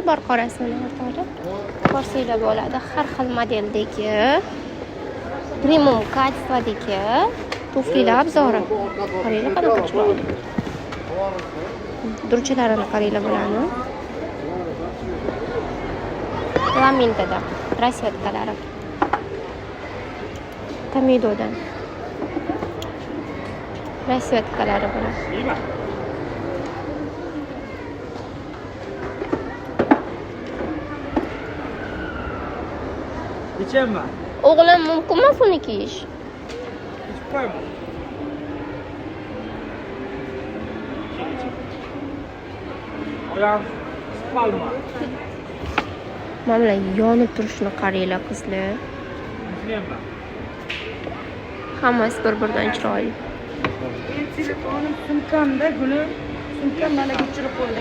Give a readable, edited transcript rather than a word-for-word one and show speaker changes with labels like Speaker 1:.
Speaker 1: bor, qorasini o'rtoqlar. Ko'rsanglar bo'ladi. Har xil modeldagi, premium качество dagi tuflilar обзор i. Qaranglar, qanaqa chiroyli. Durchalarini qaranglar bularni. Lamintada расцветка lari. Tomidodan. Расцветка lari bular.
Speaker 2: Yeyman. Ichaman.
Speaker 1: O'g'lim, mumkin emas uni kiyish.
Speaker 2: Ichib qo'yaman. Oyog'im qolma.
Speaker 1: Mana bular yonib turishini qaranglar, qizlar.
Speaker 2: Ichmayman.
Speaker 1: Hammasi bir-biridan chiroyli.
Speaker 3: Telefonim sumkamda, gulim. Sumkam mana ko'chirib qo'ydi.